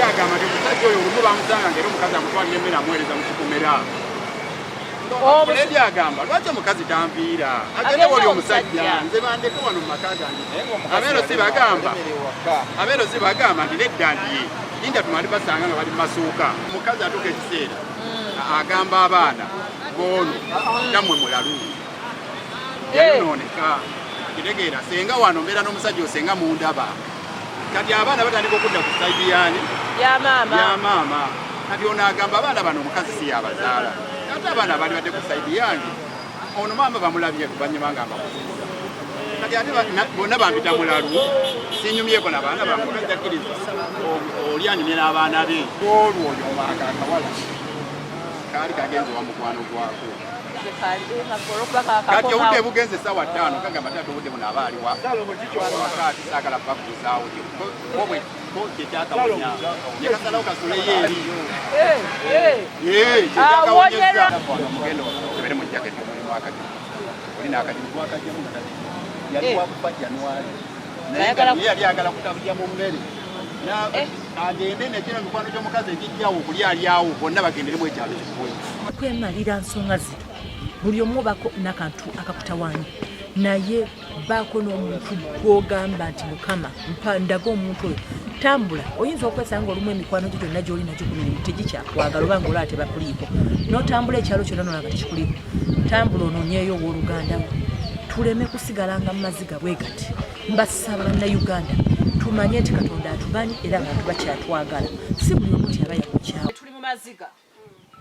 Oli agamba nti omusajja oyo olumu bamusanga nga era omukazi amutwalira emmere, amuweereza mu kikomera. Lady agamba, lwaki omukazi tanviira, agende woli omusajja, nze bandeke wano mu maka gange? Abeero si bagamba, abeero si bagamba nti nedda, nti ye linda tumale basanga nga bali mu masuuka. Omukazi atuuka ekiseera agamba abaana goono nammwe mulalu, yayonooneka. Kitegeera, senga wano mbeera n'omusajja, osenga mundaba. Kati abaana batandika okudda ku side yaani? Ya maama. Ya maama. Kati ono agamba abaana bano omukazi si yabazaala, ate abaana baali badde ku side yange. Ono maama bamulabye luvanyuma nga mbakuziza. Kati ate bonna bampita mulalu, sinyumyeko nabaana bange. Omukazi akkiriza oli anyumye n'abaana be. Olwo oyo omwaka akawala kaali kagenze wa mukwano gwako. Kati obudde bugenze essaawa 5, kagamba taata, obudde buno aba aliwa waka, saagala bakuuzaawo ko kyekyakawonya nekasalawo kasuleyo eri kyekyakawonyeza. Omugendo okebere mu jaketi omulimu akati, oli n'akati gwakajjamu nga tali yali wakufa January, naye nga ye yali ayagala kutabulya mu mmere agende nekino mikwano gy'omukazi egijjawo okulya alyawo, bonna bagenderemu ekyalo kikuwe. Kwemalira nsonga zino, buli omu obako nakantu akakutawaanya, naye baako n'omuntu gw'ogamba nti, "Mukama, mpa ndaga omuntu oyo." Tambula, oyinza okwesanga olumu emikwano gyo gyonna gy'oli nagyo ku mirimu tegikyakwagala, oba nga olaba tebakuliiko, n'otambula ekyalo kyonna nolaba tekikuliiko. Tambula onoonyeeyo owooluganda wo, tuleme kusigalanga mu maziga bwe gati. Mbasaba Bannayuganda, tumanye nti Katonda atumanyi era abantu bakyatwagala, si buli omu nti aba yakukyawa. Tuli mu maziga,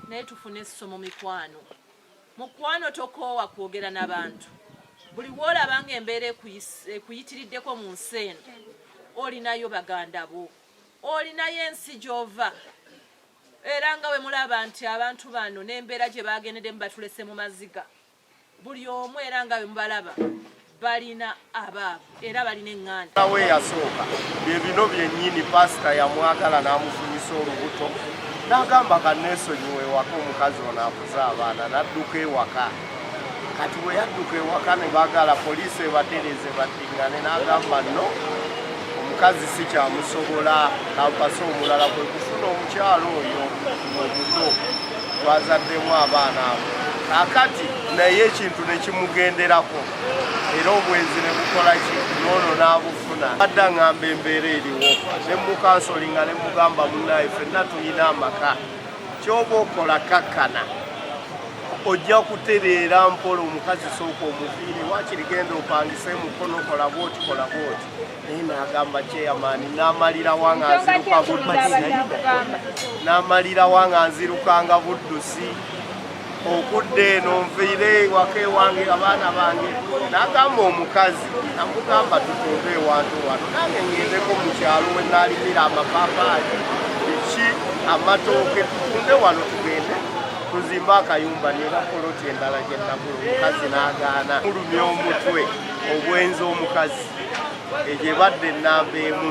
naye tufune essomo. Mikwano, mukwano, tokoowa kwogera n'abantu. Buli woolaba nga embeera ekuyitiriddeko mu nsi eno, olinayo baganda bo, olinayo ensi gy'ova. Era nga bwe mulaba nti abantu bano n'embeera gye bagendeddemu batulese mu maziga, buli omu, era nga bwe mubalaba, balina abaabwe era balina eŋŋanda. We yasooka bye bino byennyini. Pasita yamwagala n'amufunyisa olubuto, n'agamba kanneesonyiwa ewaka, omukazi ono akuze abaana, n'adduka ewaka. Kati bwe yadduka ewaka ne baagala poliisi ebatereeze baddiŋŋane, n'agamba no, omukazi si kyamusobola, kampase omulala. Kwe kufuna omukyalo oyo omuto twazaddemu abaana abo. Kakati naye ekintu ne kimugenderako, era obwenzi ne bukola ki, noono n'abufuna. Adda ŋŋamba embeera eriwo, ne mucounsellinga ne mugamba, munnaye, ffenna tulina amaka, kyoba okola kakkana, ojja kutereera mpola. Omukazi sooka omuviire, wakiri genda opangise mukono, kola bwoti, kola bwoti. Naye n'agamba, chairman, n'amalirawa nga nziruka buddusi, n'amalirawa nga nzirukanga buddusi okudda eno, nviire ewaka ewange, abaana bange. N'agamba omukazi, namugamba tutunde ewantu wano, nange ngendeko mu kyalo we naalimira amapaapaali, biki, amatooke, tutunde wano tugende tuzimbe akayumba. Nina poloti endala gye nagula. Omukazi n'agaana, mulumya omutwe obwenzi omukazi. Egyo ebadde enamba emu.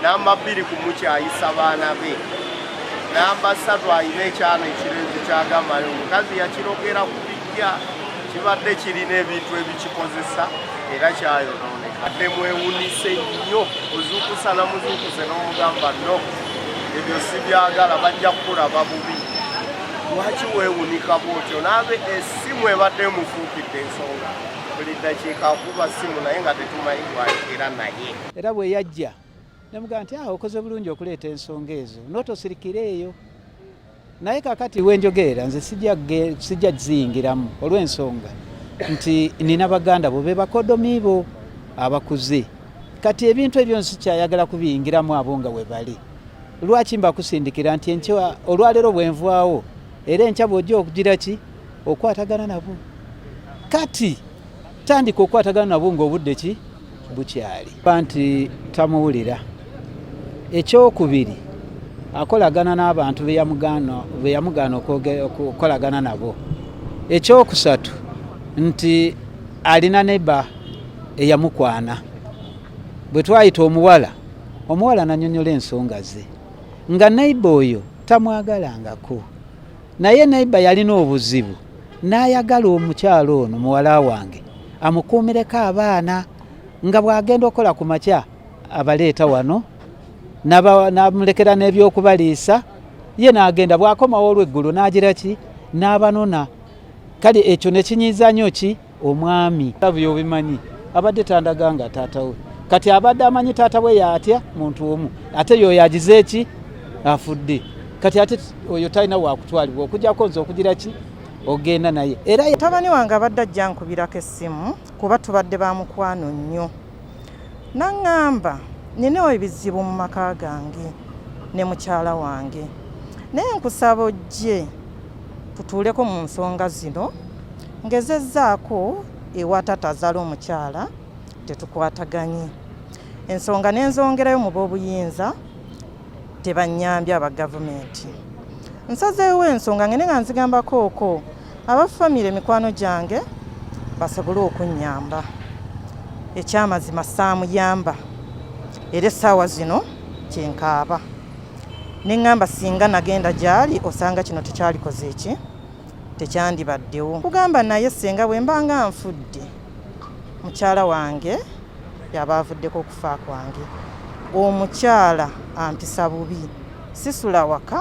Namba 2, kumukyayisa baana be. Namba 3, alina ekyana ekirenzi kyagamba omukazi yakirogera ku bijja, kibadde kirina ebintu ebikikozesa era kyayonooneka. Adde mwewunise nnyo, ozuukusa namuzuukuse n'omugamba, no, ebyo sibyagala, bajja kukulaba bubi, lwaki weewunika bwotyo? Naabe essimu ebadde emufuukidde ensonga, buli ddakiika akuba simu, naye nga tetumanyi gwayogera naye. Era bwe yajja nemugamba nti, "Ah, okoze bulungi okuleeta ensonga ezo, nootosirikira eyo." Naye kakati wenjogerera nze sijja ziyingiramu olw'ensonga nti nina baganda bo be bakodomi bo abakuze. Kati ebintu ebyo nsikyayagala kubiyingiramu abo nga we bali. Lwaki mbakusindikira nti enkya olwaleero bwenvaawo, era enkya bw'ojja okugira ki okwatagana nabo? Kati tandika okwatagana nabo ng'obudde ki bukyali. Ba nti tamuwulira. Ekyokubiri, akolagana n'abantu be yamugaana okukolagana nabo. Ekyokusatu, nti alina neba eyamukwana. Bwe twayita omuwala, omuwala nanyonyola ensonga ze nga neighbour oyo tamwagalangako, naye neighbour yalina obuzibu n'ayagala omukyalo ono muwala wange amukuumireko abaana, nga bw'agenda okukola ku makya abaleeta wano. Namulekera n'ebyokubaliisa, ye n'agenda. Bw'akomawo olw'eggulo n'agira ki, n'abanona. Kale ekyo ne kinyiiza nnyo ki omwami. Byobimanyi, abadde tandaga nga taata we. Kati abadde amanyi taata we yaatya muntu omu, ate yoyo agize eki, afudde. Kati ate oyo talina wakutwalibwa okujjako nze okugira ki, ogenda naye era. Mutabani wange abadde ajja nkubirako essimu, kuba tubadde ba mukwano nnyo, naŋŋamba nina ebizibu mu maka gange ne mukyala wange, naye nkusaba ojje tutuuleko mu nsonga zino. Ngezezzaako ewa taata azaala omukyala, tetukwataganye ensonga, nenzongerayo mu b'obuyinza, tebanyambye aba gavumenti. Nsazeewo ensonga ngende nga nzigambako oko aba famire, mikwano gyange, basobole okunnyamba. Ekyamazima saamuyamba, era essaawa zino kyenkaaba neŋŋamba singa nagenda gyali, osanga kino tekyalikoze eki, tekyandibaddewo. Kugamba naye senga bwe mba nga nfudde, mukyala wange yaba avuddeko okufa kwange. Omukyala ampisa bubi, sisula waka,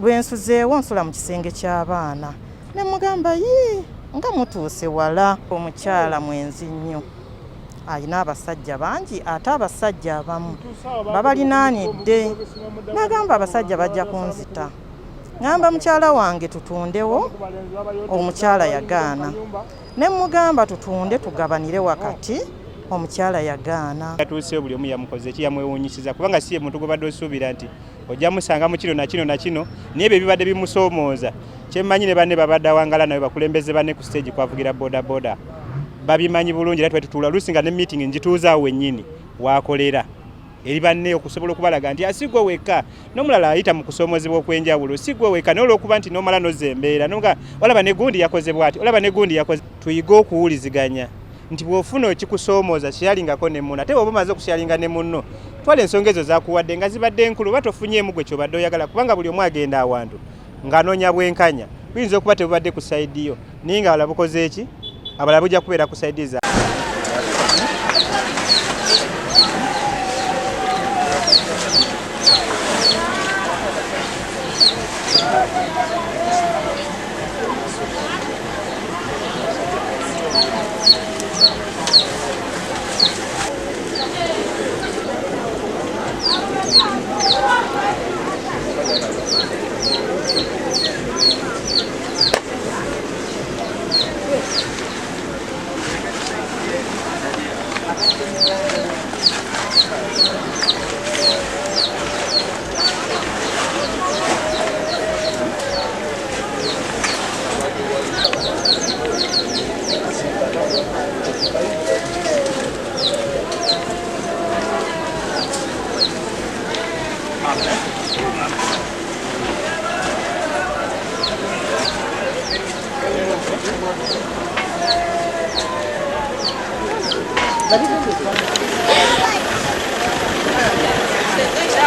lwensuzeewo nsula mu kisenge ky'abaana. Ne mugamba, yii, nga mutuuse wala. Omukyala mwenzi nnyo, alina abasajja bangi, ate abasajja abamu babalinaanidde. Nagamba abasajja bajja kunzita. Ŋŋamba mukyala wange tutundewo, omukyala yagaana. Ne mugamba tutunde tugabanire wakati, omukyala yagaana. Yatuuse buli omu yamukoze eki, yamwewuunyisiza, kubanga si ye muntu gwebadde osuubira nti ojja musanga mu kino na kino na kino, naye ebyo ebibadde bimusoomooza. Kyemmanyi ne banne babadde awangala nawe, bakulembeze banne ku stage kwavugira bodaboda, babimanyi bulungi. Era twetutuula oluusi nga ne meeting ngituuzaawo wennyini waakolera eri banne, okusobola okubalaga nti si gwe wekka, n'omulala ayita mu kusoomozebwa okw'enjawulo, si gwe wekka. Naye olw'okuba nti n'omala nozza embeera nga olaba ne gundi yakoze bw'ati, olaba ne gundi yakoze, tuyige okuwuliziganya nti bw'ofuna ekikusoomooza, kyeyalingako ne munno. Ate bw'oba omaze okusharinga ne munno, twala ensonga ezo zakuwadde nga zibadde enkulu, oba tofunyeemu gwe kyobadde oyagala, kubanga buli omu agenda awantu ng'anoonya bwenkanya. Buyinza okuba tebubadde ku side yo, naye nga abalala bukoze eki, abalala bujja kubeera ku side za.